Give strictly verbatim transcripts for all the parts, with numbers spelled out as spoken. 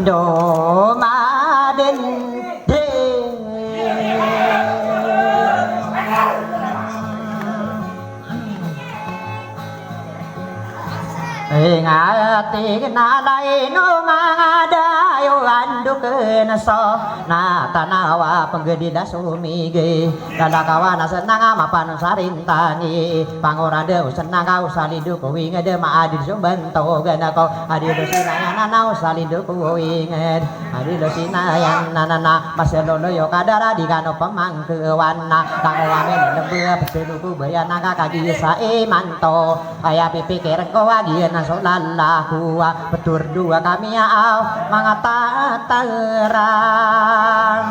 Domaden de. Ingati na laino mangadayo andoken so na tanawa penggedila sumigi. Lalakawan a senang a mapanon sarintangi. Pangorada o senang ka o salindo ko winged, maadil so bantogan ako. Adil o sinayan ana o salindo ko winged. Adil o sinayan ana na maseloloyo kadara di kano pemangkewan na. Tango amin lembe peselo ko bayan angka kagisa imanto. Aya pipikir ko agi na so lalakowa. Petur dowa kami a aw mangatateran.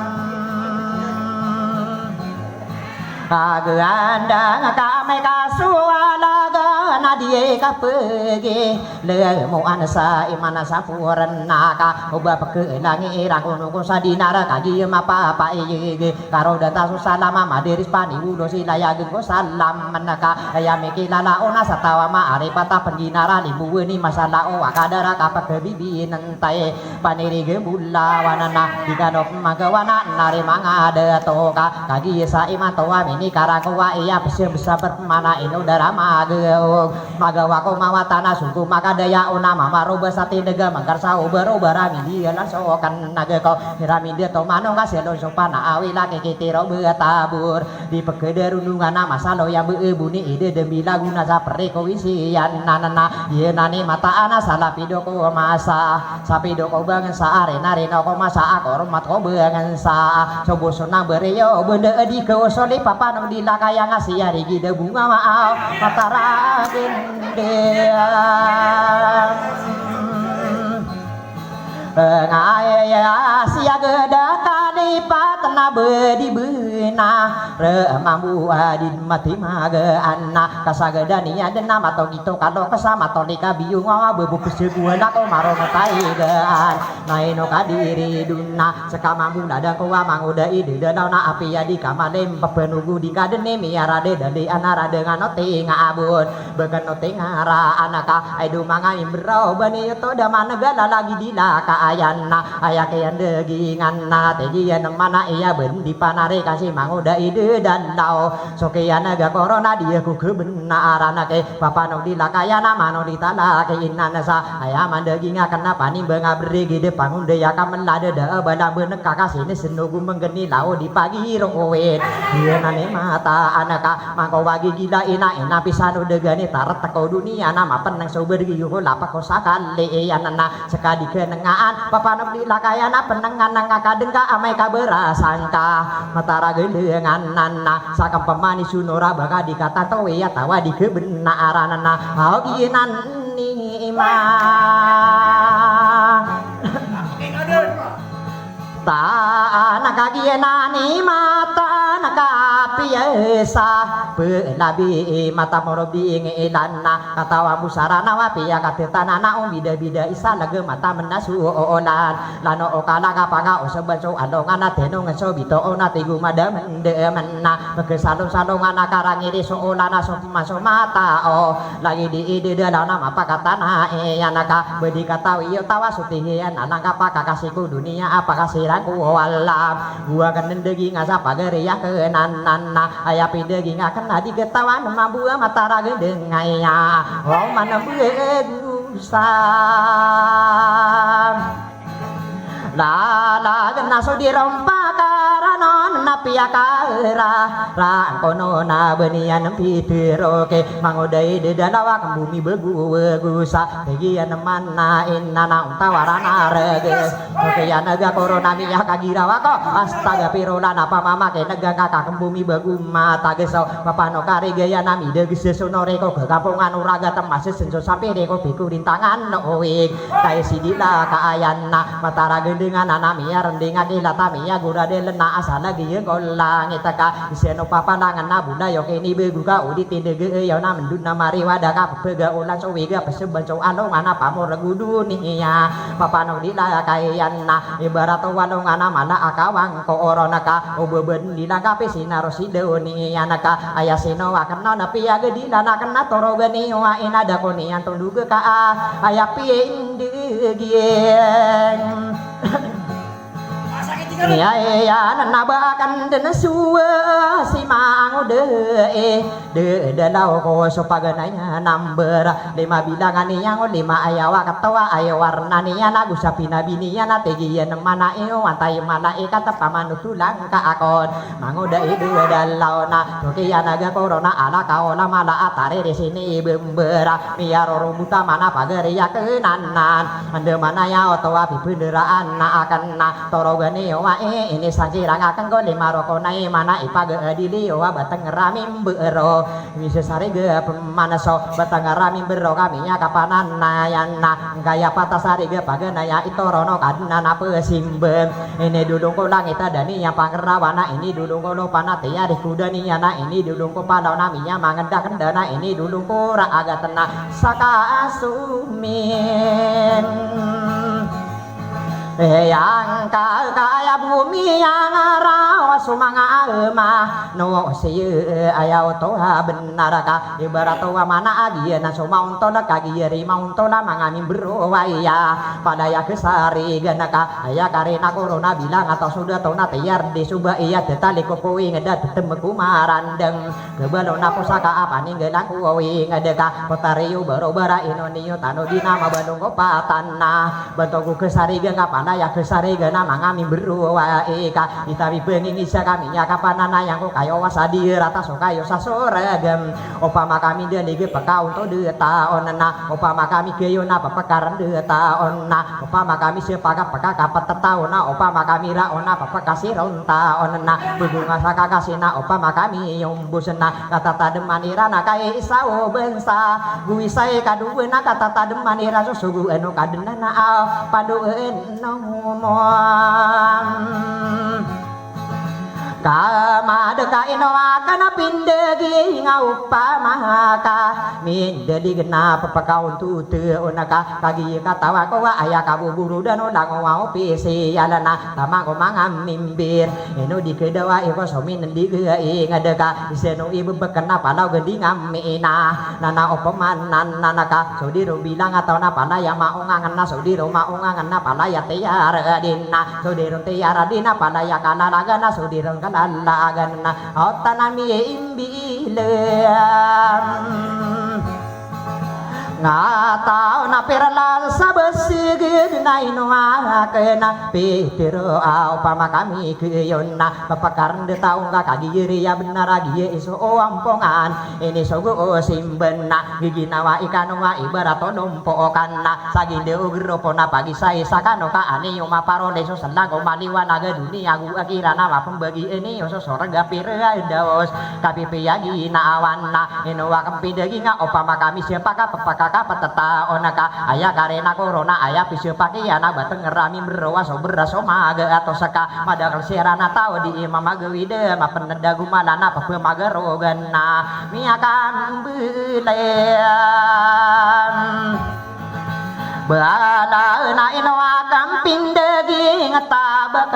Aganda nga kamay ka so alaga na di kapegi. Lemoan sa iman sa puren naka oba pekelangi ira kono ko sa dinar kagi mapapaigi. Karo data so salama madiris pani ulo sila yageng ko salam menaka. Aya mikilala ona sa tawa maari pata pengginara libuweni masala o akadara kapekebibinen tay panirige bulawan na di kano magawana nari mangada toka kagi sa imanto amin i karakowa iya pesem saber mana ino dara mageo. Magawa ko mawatana sungko makadaya ona mamaroba sa tinega mangkar sa obaroba rami di alan so kan nageko. Rami di to mano nga selon so pana awila kikitiro betabur. Di pekederunungan a masalo ya be buni ide demi lagu na sa periko wisiyan nanana. Iye nani mataan a sa lapido ko masa. Sapido ko bangen sa arin arin ko masa a kormat ko bangen sa. Sobo so na beriyo bende edi ko soli papanom di lakaya nga siya rigi de bunga maaw. Mataragen de. Ngaya siya geda kalipat na bedi bena. Re mambu adin mati magaan na kasageda niya dena matogito kalo kesa matolika biyunga bebu peseguan ako maro mataigaan. Na ino kadiri duna seka mambu na dangkowa mangoda ide dalaw na apiya di kamalim pepenugu di kadeni miyara de dali anara dengan otinga abun. Beken o tingaraan ka ay do manga imberaw bani oto da manegala lagi di laka ayan na aya kiyan degingan na tigiyan mana iya bendi panari kasi mangoda ide dalaw. So kiyan ga korona di ako kebenaaran ke papanog di laka ayan na mano di talaki inan sa aya mandeging aken na panimbang a berigi de pangonda iya kamelade da balang beneka kasi ne senogo menggeni lao di pagiro owit. Iya nani mataan ka Mangko wagi gila ina, ina pisano degani tarat ko duniya na mapeneng so bergi yuho lapak ko sakali iyan na sekadi kenengaan papanok di lakaya na penengan na ngakadengka amay kaberasangka matara gelengan na sakempemani sunora baka di katanto iya tawa di kebenaaran na aoginan ni ima. Taan kagiyanan i mata na kapiyasa, pelabi i mata morobi ngilan na katawa mo sarana wapiya katetana na ombida-bida isa lagi mata menaso olan. Lano o kalanga panga o seban so alongan na tenong so bito o na tigo madamandaman na pagkasalong-salongan na karangiri so olan na so maso mata o. Lagi di idedalaw na mapakatana iyan ka bedi katawi iyo tawa so tihiyan a langka pakakasi ko duniya a pakasirang ko alam. Buwa ka nendegi nga sa pagari ya kenanan na aya pidegi nga kena di ketawan mambuwa matara gendeng aya. Wow manambuwa gusa. Lalagen na so di rompa karanon na piyakara rangkono na beniyan pitiro ke mangoday de dalawa kembumi begu begu sa tegiyan mana inana untawaran arege. Oke ya nega korona miya kagirawa ko astaga pirola na pamamake nega kaka kembumi begu mata geso papano karige ya nami dege sesono reko ke kampungan uraga temase senso sampi reko pikurintangan no owig. Kay sidila kaayan na matara gendengan a nami a rending a kila tami a gura delen na asa lagi a ko langit ka, iseno papalangan na bolayoki ni bego ka o di tindege iyo na mendon na mariwada ka pepega olan so wiga peseban so alongan a pamorego doniya. Papanogdila ka iyan na ibarat o alongan a mala a kawang ko oron ka o bebendila ka pisinaro si doniya na ka aya sino aken na piyagedila na ken na torogan iyo a inada ko niyan tondog ka a aya pindegin. Iya, iya, na ba aken den suwa si mangode, eh, de, de law ko so paganay a number. Lima bilangan iyan o lima aya wakatawa, aya warna niyan ago sa pinabi niyan a tigiyan mana iyo, antay malaikat a pamanotolang ka akon. Mangode i de, de law na, tokiyan aga korona ala ka ola mala a tariris ini ibembera. Miyarorobota mana pagari aken anan. Anda mana iya oto a pipenderaan na aken na torogan iyo a i, ini sangkirang aken ko lima roko na i mana ipagadili iyo a bateng rami mbero. Misesariga pemanaso bateng rami mbero kami a kapananayan na. Ngkaya pata sariga paganay a itorono ka den a pesimben. Ini dodong ko langit a da niyan pangerawan na ini dodong ko lopa na tiyari ko da niyan na ini dodong ko palaw na miyamangenda-kenda na ini dodong ko ragat na saka a somin. Eyang ka kaya bo miyangaraw a so manga ema no siya aya oto a benar ka ibarat o a mana a giya na so maontol ka giya ri maontol a manga mimbero a iya. Palaya kesarigan ka aya karina korona bilang a taw so dato na tiyar di so ba iya tetali ko powing da tetem ko marandeng. Kebalo na ko saka a paninggalan ko wing da ka potariyo baro bara ino niyo tano di na mabalong ko patan na. Banto ko kesarigan ka palaya kesarigan a manga mimbero a ika. Ita bibengingisa kami a kapananayan ko kayo a sa di rata so kayo sa soragem. Opama kami daliga pekaonto de taon na, opama kami kayo na pepekaren de taon na, opama kami sepaka pekakapet taon na, opama kami raon na pepekasiron taon na, bebunga sa kakasi na, opama kami yombos na, katatademan iran a kaiisa o bansa, go isa i kadowa na katatademan iran so sogoan o Kadnan a, ah, pandoan no mo. Ka madeka ino aken a pindegi nga opama ka mindaligen a pepekaonto taon ka kagiya katawa ko a aya kaboborodan o langowa opisiyalan a taman ko manga mimbir. Ino di kedawa iko so minendig a inged ka iseno ibebeken a palaw gending a mina. Nana opama nan nana ka so di ro bilang a taw na palaya maongangen na so di ro maongangen na palaya tiyara din na so di ro tiyara din na palaya kalalagan na so di ro kalalagan na otan a miimbilan. Nga taw na pirala sa beseged na ino aken a pitero a opama kami keyon na pepekaren de taw nga kagiya riya benar a giya iso o ampongan. Ini sogo o simben na giginawa ikano a ibarat o lompo o kan na sa ginde o geropo na pagisaisa kano ka ani o maparole so selang o maliwanag a doniya go akira na mapembagi ini o so sorga pira daos kapipiya ginawan na ino aken pindegi nga opama kami sepaka pepakakapet taon ka aya karina korona aya pisepak iyan a bateng rami mbero a so beras o maga ato seka madakel siran a taw di imamagawid a mapened a gomala na pepemagarogan na miyakambelay. Bala na ino aken pindegi nga tabak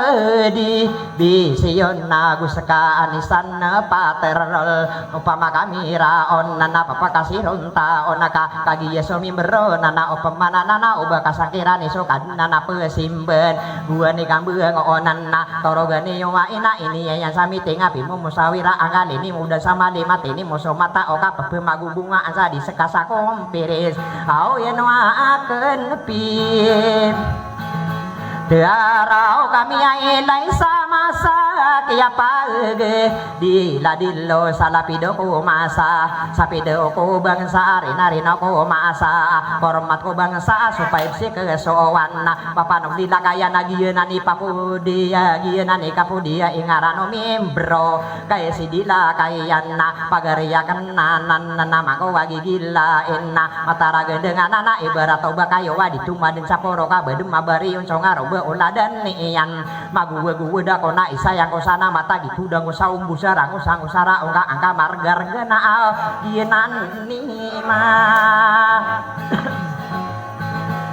di bisiyon na go seka anisan na paterol. Opama kami raon na na pepekasiron taon ka kagiya so mimbero na na opama na na o ba kasangkiran iso Kadnan a pesimben. Buan i kambeng onan na torogan iyo a ina ini iyan sa miting a pimomosawira anggal ini muda sa malimat ini mo so mata o ka pepemagobongaan sa di seka sa kompiris. Aw ino aken pi Tiyaraw kami a ilay sa masa kiyapag di ladilo sa lapido ko masa, sapido ko bangsa, rinarino ko masa, kormat ko bangsa, so five six so one na papanog di lakayan a giyanan i papodiya, giyanan i kapodiya, ingaran o mimbro, kay si di lakayan na pagariyaken na nan na mako a gigilain na mataragendengan na ibarat o ba kayo a di tomaden sa poro ka ba dema bariyon so ngaro ba oladan iyan. Magowagowa da ko na isa ya Ko sana mata di tudang ko sa umbu sara ko sang ko sara ongka angka margarga na a giyanan ni ma.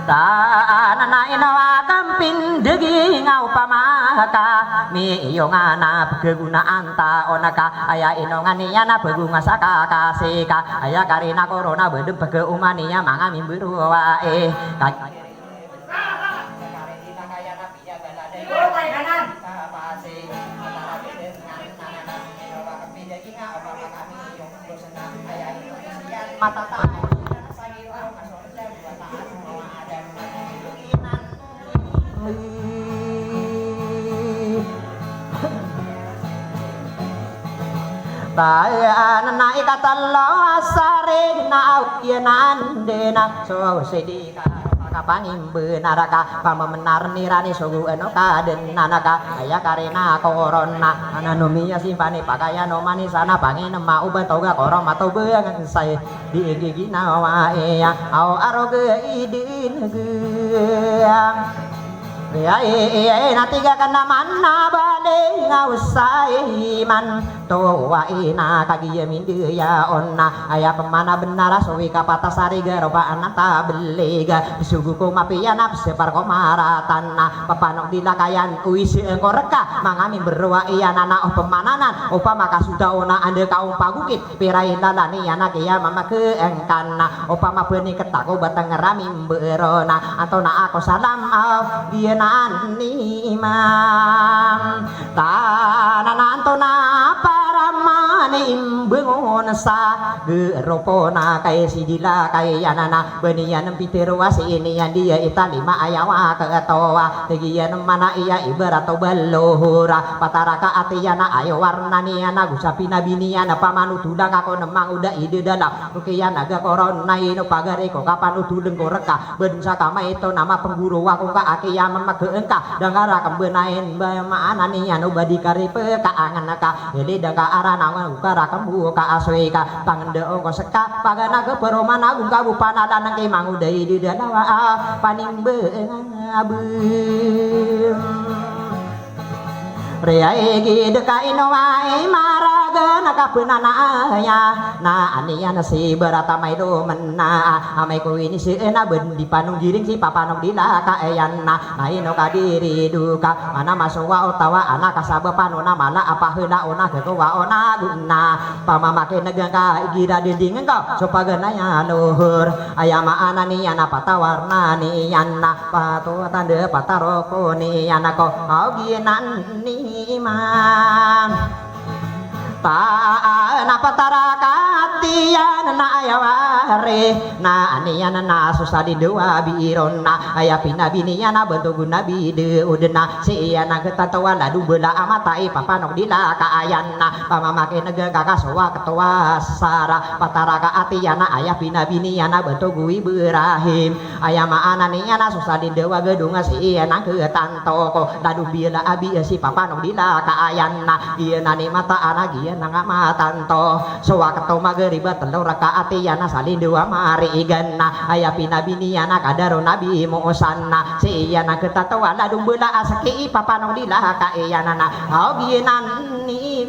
Tanana ino a kampindagi nga opama ka miyongan a pagagunaan ta onaka aya inongan iyan a bago nga saka kasika aya karina korona badem pagaoman iya manga mimbero wa e. Tayan na ikatlo a sarig na awiyanan dena so sidi ka kapanimbenar ka pamamenar nirani sogo ano kadenan ka aya karina korona ana nomiya simpani pakaya no mani sana pangin ma uban toga koroma tobangan say di igi ginawa iya aw aroga idin geyang. Iya, iya, iya, na tiga ka naman na bali nga usay man. Towa ina kagiya mindiya onna aya pemana benara sowi kapata sariga roba anata beliga besugu ko mapiya na besepar ko maratan na papanok di lakayan uwi se engko reka mangami berrowa iya nana o pemananan opama kasuta ona anda kaong pagukit pirai lalani anak iya mamake engkana opama bani ketako batang rami mberona antona ako salam a giyanan ni imam. Tanana antona paramani imbengon sa geropona kay sidila kay yanana baniyan pitero asi iniyan diya italima ayawa ketowa tegiyan mana iya ibarat o balohora pataraka atiyana ayo warna niyana gusa pinabiniyan pamano tulang ako nemang oda ide dalam Oke, yan aga korona ino pagari ko kapan o tuleng ko reka. Badong sa kamay ito nama pengguro ako ka aki ya mamageng ka. Dangara kembenain ba maana niyan o badi karipe ka angen ka. Ili dangka aranangan ka rakembu ka asoy ka. Pangende ongko seka. Pagana ke peromana gungka bupana lanang ke manguda idi dalawa a panimbengan. Riyai gideka ino ai maraga na kapenanaya na aniyan si berata may domen na amay ko ini si ena ben di panong giring si papanong dila ka eyan na na ino kadiri duka mana masowa otawa ana kasaba panona mala apa hela ona kekowa ona guna pamamake negen ka igira dinding engko so paganaya luhur aya maana niyan apa tawarna niyan na Pato tanda pataroko niyan ako aw giyanan ni iman. Taan a patarakat iyan na ayawari na aniyan na so salindo a biiron na aya pinabiniyan a bantogon a bide odena si iyan a getatawa lado bela a mata i papanok dila ka ayan na pamamakinegen ka kasowa ketowa sara pataraka atiyan a aya pinabiniyan a bantogo Ibrahim. Aya maana niyan a so salindo a gedong a si iyan a ketanto ko lado bela a bi si papanok dila ka ayan na iyan a ni mataan a giyan a nga matanto so waketo magrib a telo rakaat iyan a salindo a marigan na aya pinabiniyan a kadaro Nabi Musa na si iyan a ketanto a lado bela a seki i papanok dila ka iyan na aw giyanan ni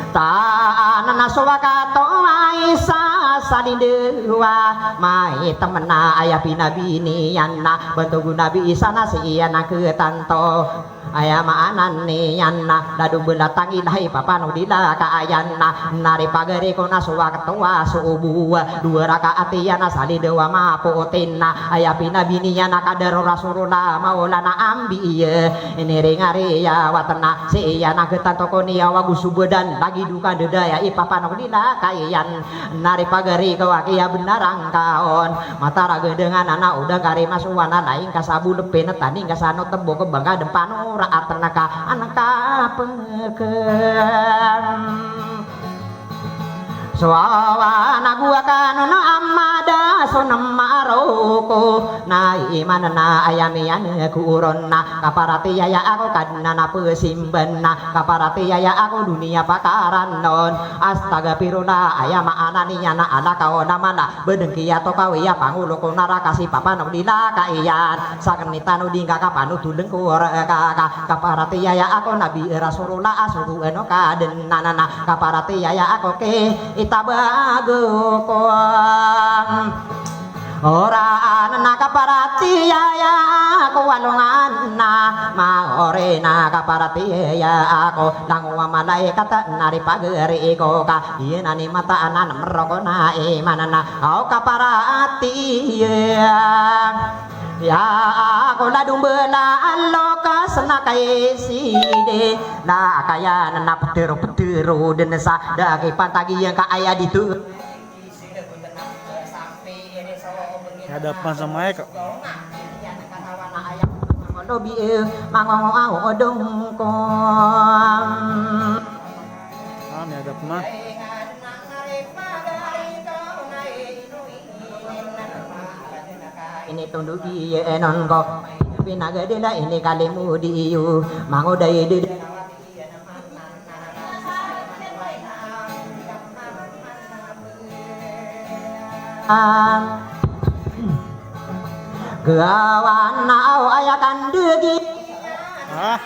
Taan na so wakato a isa salindo a mai temen a aya pinabiniyan na bantogo Nabi Isa na si iyan a ketanto aya maana niyan na lado bela tangila i papanok dila ka ayan na nari pagari ko na so wakato a so obo a dowa rakaat iyan a salindo a mapotin na aya pinabiniyan a kadaro Rasulullah maolana ambi iya Iniring a riyawat na si iyan a ketanto ko niyawa go so badan lagi do kandedaya i papanok dila ka iyan na ri pagari ko aki a benar angkaon mataraga dengan ana oda kari masowa na laing ka sabo lepin a taning ka sano tebo ko bangka dempa no raat na ka anka peken. So awa na go a kano na amada so Namaaro ko na iman na aya miyan ko ron na kaparatiyaya ako Kadnan a pesimban na kaparatiyaya ako doniya pakaran on. Astagfirullah, aya maana niyan na alakaw na mala badeng kiya to kawiya pangolo ko naraka si papanok di laka iyan. Sakn i tano di ngka kapanotoleng ko rka ka kaparatiyaya ako Nabi Rasulullah a sogoan o Kadnan na kaparatiyaya ako ki itabag ko. Oraan na kaparatiyaya ako walongan na maori na kaparatiyaya ako langowa malaikat na di pagari ko ka iyan a ni mataan a meroko na iman na aw kaparatiya. Ya ako ladong bela alokas na kaisidi na kayan na petero-petero den sa da kipantagi yang ka aya ditu. Hadap man sa mic. Lobi, eh, mangongo ako dong ko. Ah, may hadap man. Ini tundugi, eh, non ko. Pinagadila ini kalimudi iyo. Mangoday di Gawan na aw aya kandegi. Ah.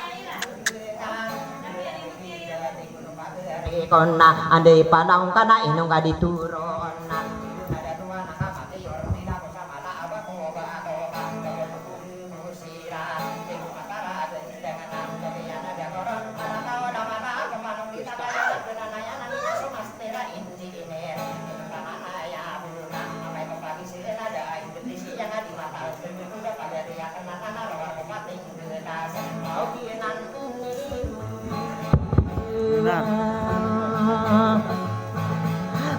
Ikon na andai panaw ka na inong ka di turon na. Nah.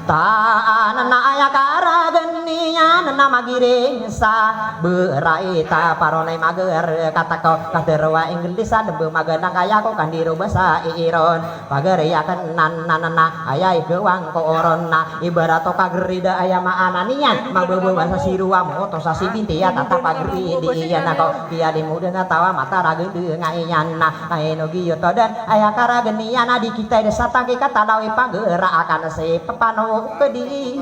Taan na aya karagen iyan na magiring sa berai ta paronay mager katako kaderwa Inggelis a dembe maganang kaya ko kandiro basa iiron. Pagari aken nan nan na aya igawang ko oron na ibarat o kagerida aya maana niyan mababawa sa sirowa mo oto sa sibinti a tata pageri di iyan ako kiya di mo den a tawa mataragen de nga iyan na. Ay no giyo to den aya karagen iyan a di kita ida sa tangki katalaw i pagera akan si pepano kedi.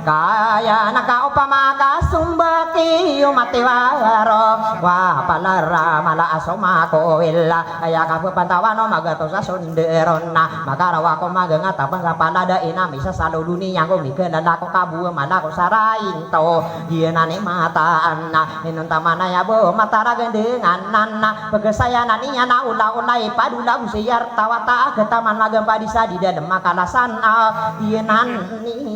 Kaya na ka opama ka sombaki o matiwaro wa palara mala a somako wila aya ka pepantawan o magatos a sonderon na makarawa ko maganga tapan sa palada ina misa sa lolo niyan ko mikelala ko kabuwa mala ko sarain to. Giyanan i mataan na inontaman aya bo mataragen dengan nan na pegesayanan iyan a ola-ola i padola o siyar tawata a ketaman magampa di sa di dalem a kalasan a iyanan i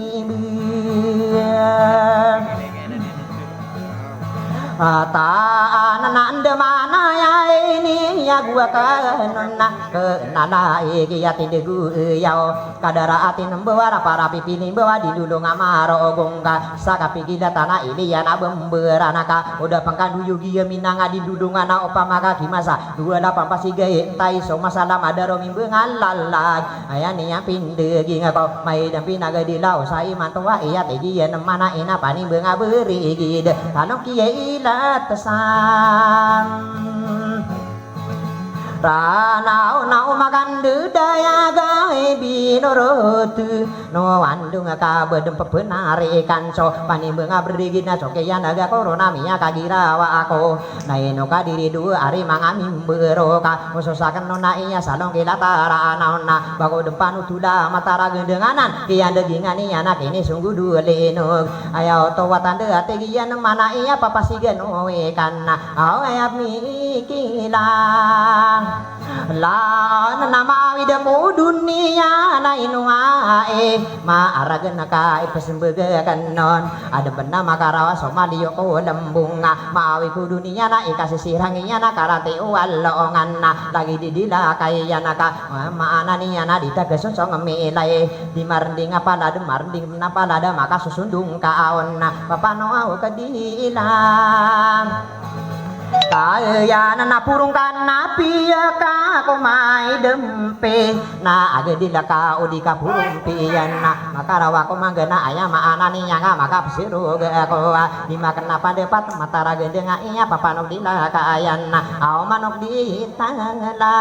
Ataan na andamanaya ini ya guwa kanon na kenala iki ya tindegu yaw kadara atin mbawa rapara pipini mbawa di lulong amaro ogong ka sa kapigila tana iliyan a bemberan ka oda pengkanduyo giya minanga di lulong ana opama ka kimasa duwa lapan pasigai entai so masalam a daro mimbengan lalag. Aya niyan pindegi nga ko maidang pinagadilaw sa imanto wa iya tigi yan mana ina panimbenga berigid. Tanong kiya ilatasan. Ranaw na o magandedaya gay binorot. No andong a kabedem pepenari ikan so panimbenga berigid na so kiyan aga korona miya kagirawa ako. Na ino ka diri dowa ari manga mimbero ka oso saken no na iya salong kila tara anaw na bako dempan o tola matara gendenganan kiyan degi nga niyan a kini songgo do linog. Aya oto watan de ati giyan mana iya papasigan o ikan na aw aya mikila. Laon na maawid ko doniya na ino nga e maaragen ka ipesembega kanon. Adem pena makarawa so maliyo ko lembong a maawi ko doniya na ikasisirang iyan a karati o walongan na lagi di dila kaiyan a ka maana niyan a di tagasonsong milay di marending a palad marending na palad a makasusundong ka aon na papano aw ka dila. Kayan na porong ka na piya ka ko maidempe, na agadi laka o di ka porong piyan na makarawa ko manggana aya maana niyan ka makapsirog ako a di makena pandepat mataragendeng a iya papanog di laka ayan na aw manok di tangala.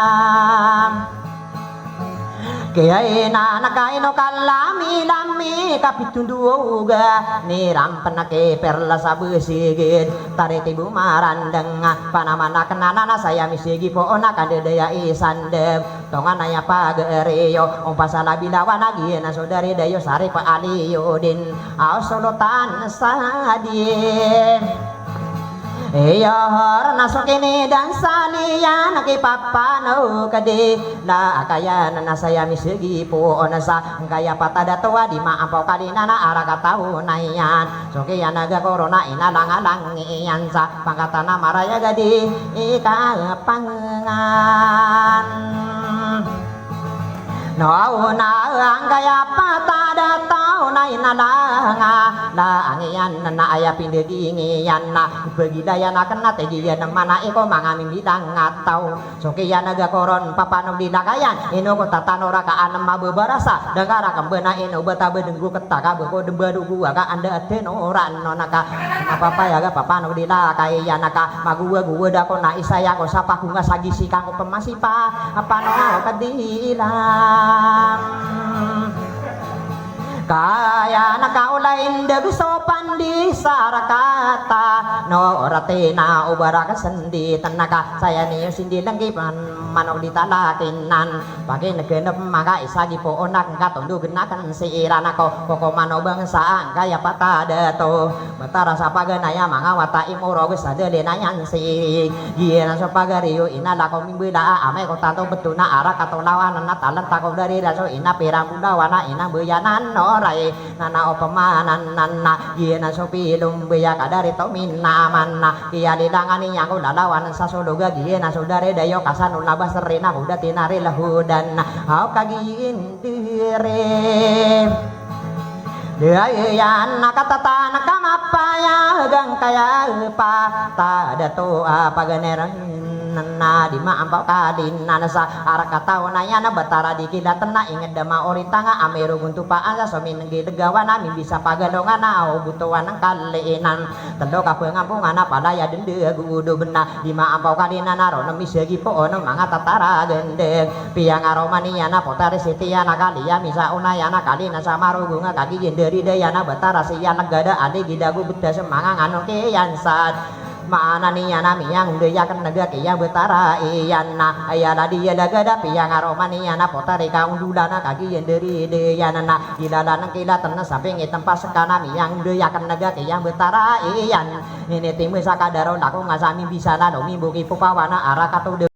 Kiyainan ka ino ka lami-lami ka pitondoga, nirampen ki perlas a besigid, taritibo marandeng, panamana kenanan a saya misigi poon a kandedaya isandem, tongan aya pageriyo, ompasala bilawan a giyanan so dari dayo sari pa aliyo din, aw solotan sadi. Iya, hor na so kinidan saliyan, kipapanok di, la akayan na saya misegi poon sa, ngkaya patadato a di maampaw kalina na arak a taw na iyan. So kiyan a ga korona inalangalang iyan sa, pangkatan a marayag a di ikapangan. Naona angkaya patadato na inalanga, la angiyan na aya pindegi ngiyan na, bagi dayan aken na tegi iyan mana iko manga mimbilang a taw. So kiyan a ga koron papanog di lakayan, ino ko tatanora ka anem a bebarasa, dangkara kembena ino bata bedenggo ketaka beko dembarugo aka anda atenoran nonaka. Mapapaya ga papanog di lakayan aka maguwa-guwa dako na isaya ko sapakunga sagisi kako pemasi pa, apano kadilam. Kaya na kaolain deg so pandi sarakata, no oratina obarak sendi tenaka, saya niyo sindi lengki pan manok di talakinan. Pakinegenep maka isagi po onak ngka tondog naken si iran ako, koko manobang sa angkaya patadato. Betara sa paganaya manga wata i morog sa dalin ayan si giyanan so pagariyo inalako mimbela a amay ko tanto betona arak a tolawanan a talenta ko dari raso ina pirang bolawan a ina beyanan oray nana o pemananan na giyanan so pilombeya ka dari to minaman na kiyalilangan iyan ko lalawanan sa sologa giyanan so dari dayo kasan o labas rina ko dati na ri lahodan na aw kagiyin diri. Dayan na katatan ka mapayag angkaya patadato a paganeren na di maampaw kadinan sa arak a taw na iyan a betara di kilaten na inged a maoritanga a mirogon to paan sa so minenggi legawan a mimbisa pagalongan a obotowan ng kaliinan. Telo ka pengampongan a palaya dende ago odoben na di maampaw kadinan a ron misegi po ono manga tataragendeg. Piyangaroman iyan a potari sitiyan a kaliya misaonayan a kalinan sa marogonga kagiyan dari dayan a betara siyan legada a ligid ago betas manga nganong kiyan sad. Maana niyan a miyangdaya kenega kiyan betara iyan na aya ladiya legada piyangaroman iyan a potari kaondolan a kagiyan dari dayan na gilalan ng kilaten na saping itempas kana miyangdaya kenega kiyan betara iyan. Ini times a kadaro lako nga sa mimbisa na lomimboki popawan a arak a todo.